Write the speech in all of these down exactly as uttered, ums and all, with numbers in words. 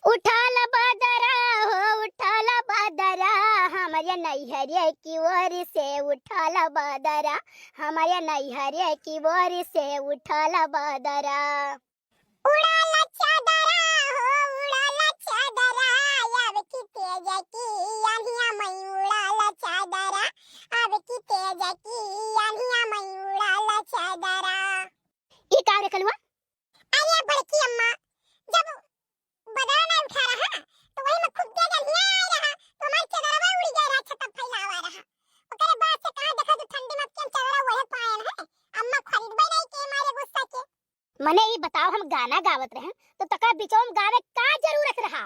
उठाल बदरा हो, उठाल बदरा, हमरे नैहरे की ओर से उठाल बदरा, हमरे नैहरे की ओर से उठाल बदरा। उड़ाल चादरा हो, उड़ाल चादरा, अब की तेज की आंधिया मई उड़ाल चादरा, अब की तेज की आंधिया मई उड़ाल चादरा। ई का रे कलुआ? अरे बड़की अम्मा, जब बदरा ना उठा रहा, तो वही में खुद के गलिया आए रहा, तो हमार चदरवा उड़ गया रहा, छत फैलावा रहा। ओकरे बाद से कहाँ देखा तू ठंडी में के चदरा ओढ़े पाएन है, अम्मा खरीदबे नहीं के मारे गुस्सा के। मने ई बताओ, हम गाना गावत रहे, तो तका बिचौम गावे का जरूरत रहा?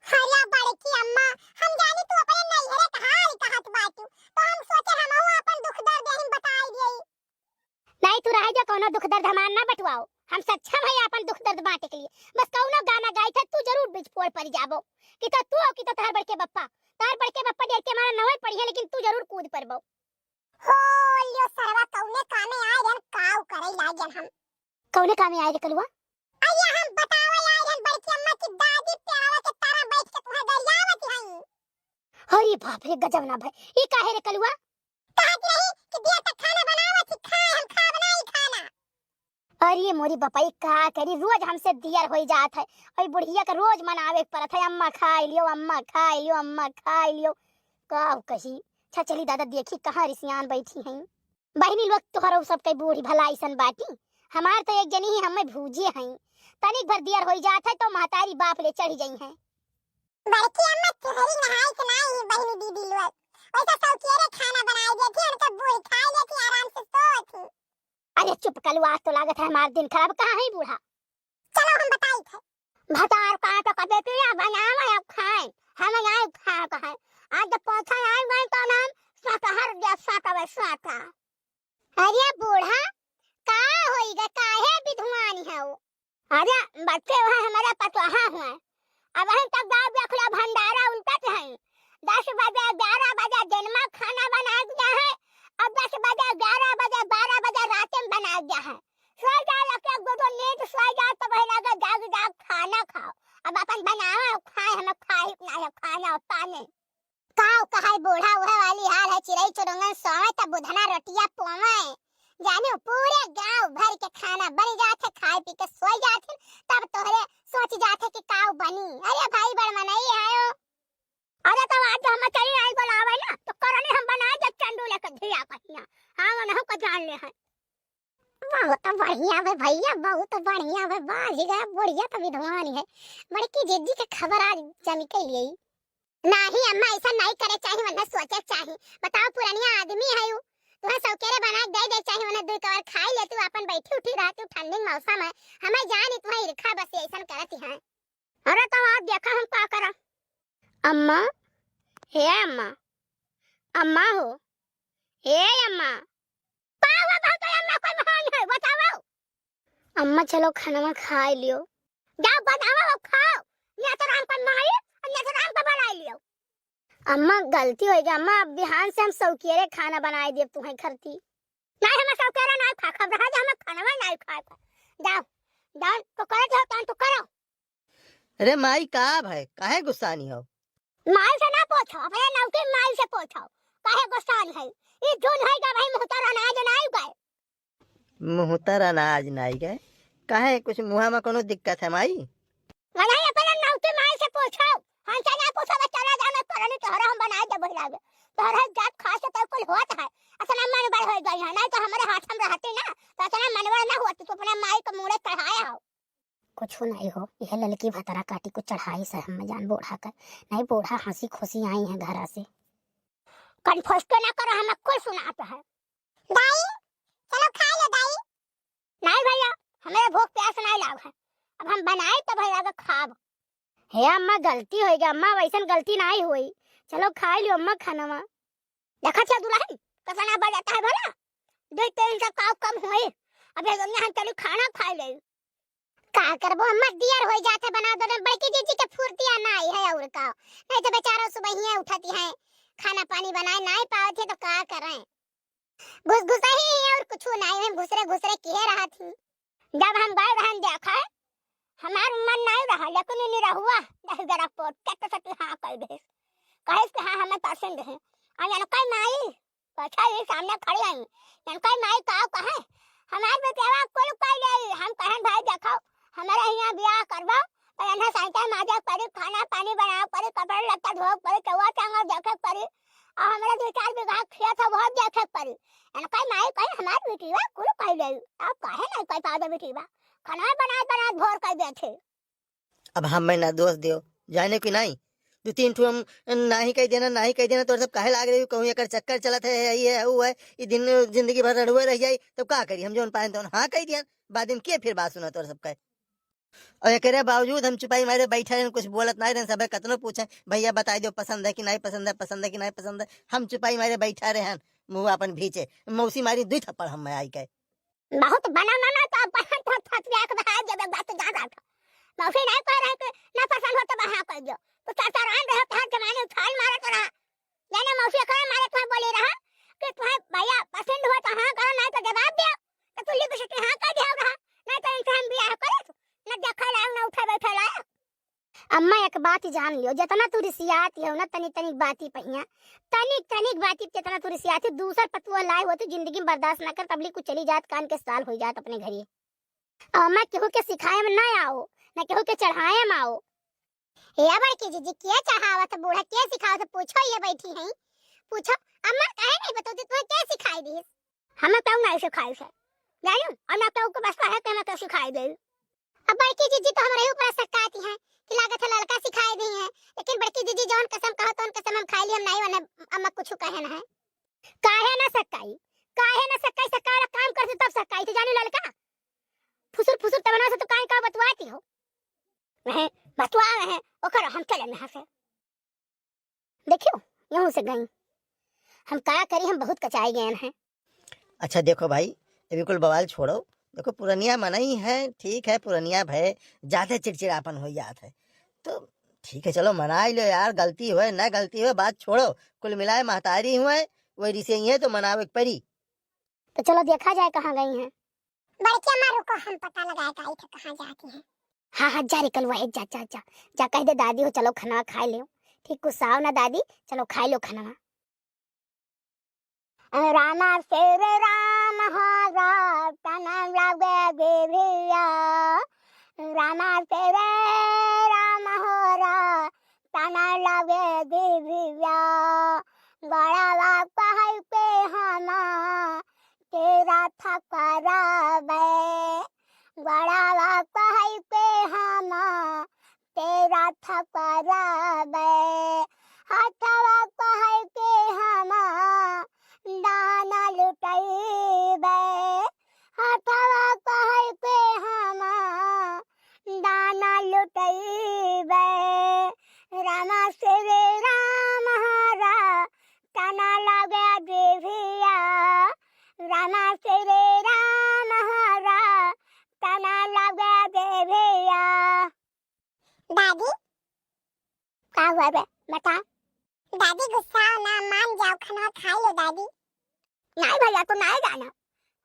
अरे बड़की अम्मा, हम जानी तू अपने नैहरे का हाल कहत बाटू, तो हम सोचे हमहू अपन दुख दर्द यहीं बताई देई। नहीं, तू रह जा, कौनो दुख दर्द हमार ना बटवाओ। हम सक्षम है अपन दुख दर्द बांटे के लिए। बस कौनो गाना गाई थे, तू जरूर बीच फोड़ पड़ जाबो। कि तो तू हो, कि तो तोहर बड़के बप्पा। तोहर बड़के बप्पा डर के मारा नवे पड़ी है, लेकिन तू जरूर कूद पड़बो। हो लियो सरवा, कौने कामे आए रहन, काऊ करे लागन हम। कौने कामे आए रे कलुआ? अरे हम बतावे आए रहन बड़की अम्मा की दादी पेड़वा के तारा बैठ के तुम्हें गरियावत हई। अरे बाप रे, गजब ना भाई, ई काहे रे कलुआ? कहत रही कि दिया तक खाना बनावत ही, खाए हम खाब ना ई खाना। अरे मोरी बपई, का करी, रोज हमसे दियर होई जात है। और बुढ़िया का रोज मनावे के पड़त है, "अम्मा खाई लियो, अम्मा खाई लियो, अम्मा खाई लियो।" का कही, अच्छा चली दादा, देखी कहाँ रिसियान बैठी हैं। बहिनी लोग, तोहरो सब के बूढ़ी भला ऐसन बाटी, हमार तो एक जनी ही हमें भूजे हैं। तनिक भर दियर होई जात है तो महतारी बाप ले चढ़ी जाई हैं। बड़की अम्मा, तोहरी नहाई के नाई है बहिनी दीदी लोग, वैसा सौकेरे खाना बनाई देती, हम तो बूढ़ी खाई लेती, आराम से सोती। अरे चुप कलुआ, आज तो लागत है हमार दिन खराब। कहाँ है बूढ़ा? चलो हम बताई थे। भतार का तो कबे पिया बनावे अब खाए, हम नाई खाए कहे। आज जब पोछा आए गए तो नाम साटा हर गया, साटा वे साटा। अरे बूढ़ा, का होई गे, काहे बिधुआनी है वो? अरे बच्चे वहाँ हमारे पतोहा हुए, अब हम तक गाँव देख लो, भंडारा उल्टत है। दस बजे, ग्यारह बजे दिन में खाना बना दिया है, और दस बजे, ग्यारह बजे, बारह बजे रात में बना दिया है। सो जाओ, एक एक दो दो नींद सो जाओ, तो वही लगे जाग जाग खाना खाओ। अब अपन बनाओ, खाए, हमें खाए ना है खाना और पानी। काव कहाई बूढ़ा, उहे वाली हाल है, चिरई चुरुंगन सोवे तब बुधना रोटिया पोवे। जाने पूरे गांव भर के खाना बन जात है, खाए पी के सोई जात है, तब तोहरे सोच जात है कि काव बनी। अरे भाई बड़ मनई है ओ। अरे तो आज हम चली आई बोलावे ना, तो करने हम बना जब चंडू लेके धिया कहिया। हाँ, उन्हों को जान ले है। बहुत बढ़िया बे भैया, बहुत बढ़िया बे, बाज गया, बुढ़िया तो विद्वान है, बड़की जिज्जी के खबर आज जमी के लिए। नाही अम्मा, ऐसा नहीं करे चाही, वरना सोचे चाही। बताओ, पुरनिया आदमी है उ, तुहे सौकेरे बना के दे दे चाही, वरना दुई कवर खाई ले, तू अपन बैठी उठी रह, तू ठंडी मौसम है, हमें जानी तुहे ईर्खा बस ऐसन करत है। अरे तो आज देखा हम का करा। अम्मा, हे अम्मा, अम्मा हो, हे अम्मा। का हुआ बहुत है अम्मा, कोई महान है, बताओ। अम्मा चलो खाना खाए लियो। जाओ बनाओ अब खाओ, या तो राम पर माई, या तो राम पर बनाए लियो। अम्मा गलती हो गया अम्मा, अब बिहान से हम सौकेरे खाना बनाए देब तुम्हें खरती। नहीं, हमें सौकेरा नहीं खा, खबर है, हमें खाना नहीं खाए का। जाओ, जाओ, तो करे जाओ, तान तो करो। अरे माई, का भाई, काहे गुस्सानी हो? माई से ना पूछो, अपने नौकी माई से पूछो, काहे गुस्सानी है? ये जून है का भाई, मुहतर अनाज नहीं गए। मुहतर अनाज नहीं गए? काहे, कुछ मुहा में कोनो दिक्कत है माई? नहीं, अपने नौकी माई से पूछो, हमसे ना पूछो, बस चला जाओ, मैं करनी तोहरा हम बनाए देबो लागे। तोहरा जात खास से तो कुल होत है, अतना मनबड़ हो गई है, नहीं तो हमारे हाथ में रहती ना, तो अतना मनबड़ ना होती, तू अपने माई को मूड़े चढ़ाया हो। कुछ नहीं हो, यह ललकी भतरा काटी को चढ़ाई से हम जान बूढ़ा कर, नहीं बूढ़ा हंसी खुशी आई है घरा से। कन्फर्स के ना करो, हमें कुल सुनात है। दाई, चलो खा लो दाई। नहीं भैया, हमें भूख प्यास नहीं लाग है, अब हम बनाए तो भैया के खाब। हे अम्मा, गलती हो गया अम्मा, वैसन गलती नहीं हुई, चलो खा लियो अम्मा खाना। देखा छे दुल्हन, कितना बजाता है भला, दो तीन से काव कम हुई, अब ये दुनिया हम चली खाना खा ले। का करबो अम्मा, दियर हो जात है, बना दो ना, बड़की जीजी के फुर्तिया ना आई है और का, नहीं तो बेचारा सुबह ही उठती है, खाना पानी बनाए नहीं पावत है तो का करें, घुस घुस ही है और कुछ नहीं है, घुसरे घुसरे किहे रहत ही। जब हम गए रहन देखा है, हमार मन नहीं रहा, लेकिन इन रहुआ जरा पोट के तो सती हाँ कह दे। कहे कि हाँ, हमें पसंद है। और इनका माई, अच्छा, ये सामने खड़ी आई, इनका माई का कहे, "हमार बेटवा कुल कर ले।" हम कहन, "भाई देखो, हमारे यहाँ ब्याह करबो, तो इन्हें साइकिल माजे पड़ी, खाना पानी बनावे पड़ी, कपड़ा लत्ता धोवे पड़ी, चौवा चांगल देखे पड़ी, और हमारे दो चार बीघा खेत है, वो देखे पड़ी।" इनका माई कहे, "हमार बेटीवा कुल कर ले, आप काहे नहीं कर पावे बेटीवा? खाना बनाए बनाए भोर कर देते।" अब हमें ना दोष दियो, जाने कि नहीं, दो तीन ठो हम नाही कह देना, नाही कह देना, तोर सब काहे लाग रही हो? कहूँ एकर चक्कर चलत है, यही है, वो है, ये दिन जिंदगी भर रड़ुए रह जाई, तब का करी? हम जौन पाएन तौन हाँ कह दियन, बाद में के फिर बात सुना तोर सब कहे। और एकरे बावजूद हम चुपाई मारे बैठा रहन, कुछ बोलत नहीं रहन। सबे कतनो पूछे, "भैया बताई दो, पसंद है कि नहीं पसंद है, पसंद है कि नहीं पसंद है?" हम चुपाई मारे बैठा रहन, मुँह अपन भींचे। मौसी मारी दुई थप्पड़ हम में आई के। बहुत बना ना, ना तो अपन तो थपिया के बहा जब बात जा जात। मौसी नहीं कह रहे कि ना पसंद हो तो बहा कर दो। तो चाचा रहन रहे, हर जमाने उछाल मारत रहा। जाने मौसी करे मारे तुम्हें बोली रहा कि तुम्हें भैया पसंद हो तो हाँ करो, नहीं तो जवाब दियो। तो तू लिपस्टिक हाँ कर दिया रहा, नहीं तो इनसे हम ब्याह करे, ना देखा लायक, ना उठे बैठे लायक। अम्मा, एक बात जान लियो, जितना तू रिसियात हो ना, तनी तनी बाती पहिया, तनी तनी बाती जितना तू रिसियात हो, दूसर पतुआ लाए हो, तू जिंदगी में बर्दाश्त ना कर, तबली कुछ चली जात, कान के साल हो जात अपने घरी। अम्मा, केहू के सिखाए में ना आओ, ना केहू के चढ़ाए में आओ। ए बड़की जीजी, के चढ़ावत है बूढ़ा, के सिखावत है? पूछो, ये बैठी हैं, पूछो। अम्मा, काहे नहीं बताओ, तुम्हें के सिखाई दी? हमें क्यों नहीं सिखाई से, जानू, और ना क्यों को बस कहे के हमें क्यों सिखाई दे। अब बड़की जीजी तो हमारे ऊपर शक आती हैं कि लागत है लड़का सिखाई दी हैं, लेकिन बड़की जीजी जौन कसम कहो तो उन कसम हम खाई ली, हम नहीं वने अम्मा कुछ कहे ना है। काहे ना सकाई, काहे ना सकाई, सकाई वाला काम करते तब सकाई थे, जानू लड़का। फुसुर फुसुर तमन्ना से तो काहे का बतवाती हो? वह बतवा रहे, ओकर हम चले यहाँ से। देखियो, यहूँ से गई। हम का करी, हम बहुत कचाई गए हैं। अच्छा देखो भाई, ये बिल्कुल बवाल छोड़ो। देखो, पुरनिया मनई है, ठीक है, पुरनिया भय, ज्यादा चिड़चिड़ापन हो जात है। तो ठीक है, चलो मनाई लो यार, गलती होए, ना गलती होए, बात छोड़ो। कुल मिलाए महतारी हुए, वही रिसे ही है, तो मनावे के परी। तो चलो देखा जाए कहाँ गई हैं। बड़की अम्मा रुको, हम पता लगाए के आई थे कहाँ जाती हैं। हाँ, हाँ, जा रे कलुआ, हे, जा, जा, जा, जा कह दे दादी हो, चलो खाना खाए ले। ठीक गुस्साओ ना दादी, चलो खाए लो खाना। रामा श्री राम हरा तन लगे देविया, रामा श्री राम हरा तन लगे देविया, गड़वा कहै पे हम तेरा थकराबे, गड़वा कहै पे हम तेरा थकराबे, हथवा कहै पे हम दाना लुटैबे, हथवा कहै पे हम दाना लुटैबे। रामा श्री राम हरा तन लगे देविया, रामा श्री राम हरा तन लगे देविया। दादी, का हुआ बे? बता। दादी, गुस्सा ना, मान जाओ, खाना खा लो दादी। नहीं भैया, तू नहीं जाना।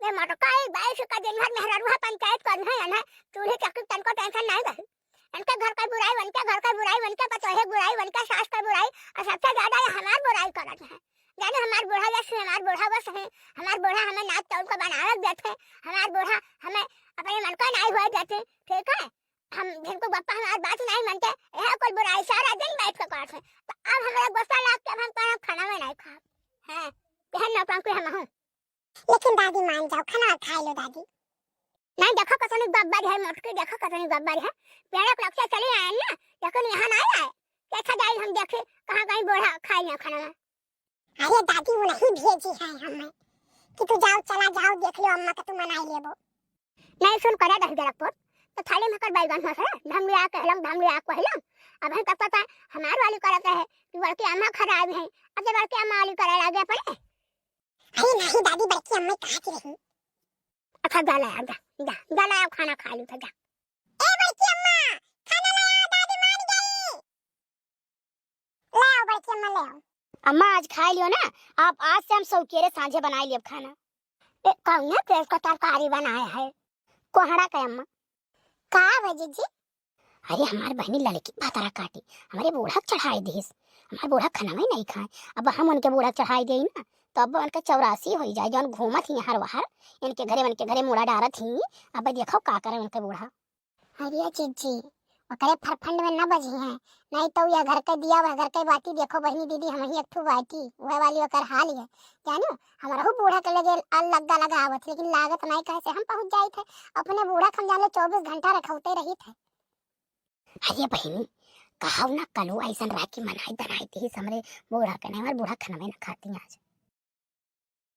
मैं मोटका एक बाईस का दिन भर मेहररुआ पंचायत कर है, है। चूल्हे चक्की तनको tension नहीं रही। इनके घर का बुराई, उनके घर का बुराई, उनके पतोहे बुराई, उनके सास का बुराई, और सबसे ज्यादा ये हमार बुराई करत है। जाने हमार बूढ़ा बस है, हमार बूढ़ा बस है, हमार बूढ़ा हमें नाच तौल को बनावे देते, हमार बूढ़ा हमें अपने मन को नहीं हुआ देते, ठीक है? हम जिनको बप्पा हमार बात नहीं मानते, यह कोई बुराई सारा दिन बैठ के काट है। तो अब हमारा गुस्सा लाग के अब हम कहना खाना में नहीं खाब। हैं, यह नौटंकी हम हूँ। लेकिन दादी मान जाओ, खाना खा लो दादी। नहीं, देखो कतनी गब्बर है मोटकी, देखो कतनी गब्बर है। पेड़क लग से चली आए ना, लेकिन यहाँ नहीं आए। कैसा जाई हम देखे, कहाँ कहीं बूढ़ा खाई ना खाना। अरे दादी, वो नहीं भेजी है हमें कि तू जाओ, चला जाओ, देख लो अम्मा का, तू मनाई लेबो। नहीं सुन करे दही जरा पोत, तो थाली में कर बैगन हो से, धमलिया कहलम, धमलिया कहलम। अब हम तब पता हमार वाली करत रहे कि बड़की अम्मा खराब है, अब जब बड़की अम्मा वाली करे लागे पड़े। अरे नहीं दादी, बड़की अम्मा कहा की रही। अच्छा जा ले आ, जा, जा, जा ले आ, खाना खा लू तो जा। ए बड़की अम्मा, खाना ले आओ, दादी मान गई। ले आओ बड़की अम्मा, ले आओ। अम्मा आज खा लियो ना, आप आज से हम सौकेरे सांझे बनाए लियो खाना। ए, कौन है तेज का तरकारी बनाए है? कोहड़ा के अम्मा। का भजी जी? अरे हमार बहिनी ललकी भातारा काटी, हमरे बूढ़ा के चढ़ाई दिहिस। हमार बूढ़ा खनवे नहीं खाए। अब हम उनके बूढ़ा के चढ़ाई देई ना, तो अब उनके चौरासी होई जाए, जौन घूमत ही हर वहर, इनके घरे उनके घरे मुड़ा डारत ही। अब देखो का करे उनके बूढ़ा। अरे जीजी, ओकरे फरफंड में न बजी हैं, नहीं तो यह घर के दिया, वह घर के बाती। देखो बहिनी दीदी, हम ही एक ठू बाटी, वह वाली ओकर हाल है। जानू, हमरहू बूढ़ा के लगे अल लग्गा लगा आवत, लेकिन लागत नहीं कहे से हम पहुँच जाइत है। अपने बूढ़ा के हम जान ले चौबीस घंटा रखौते रहित है। अरे बहिनी, कहव ना कलू ऐसन रह के मनाई दनाई दिहिस हमरे बूढ़ा के, नहीं हमार बूढ़ा खनवे न खाती आज।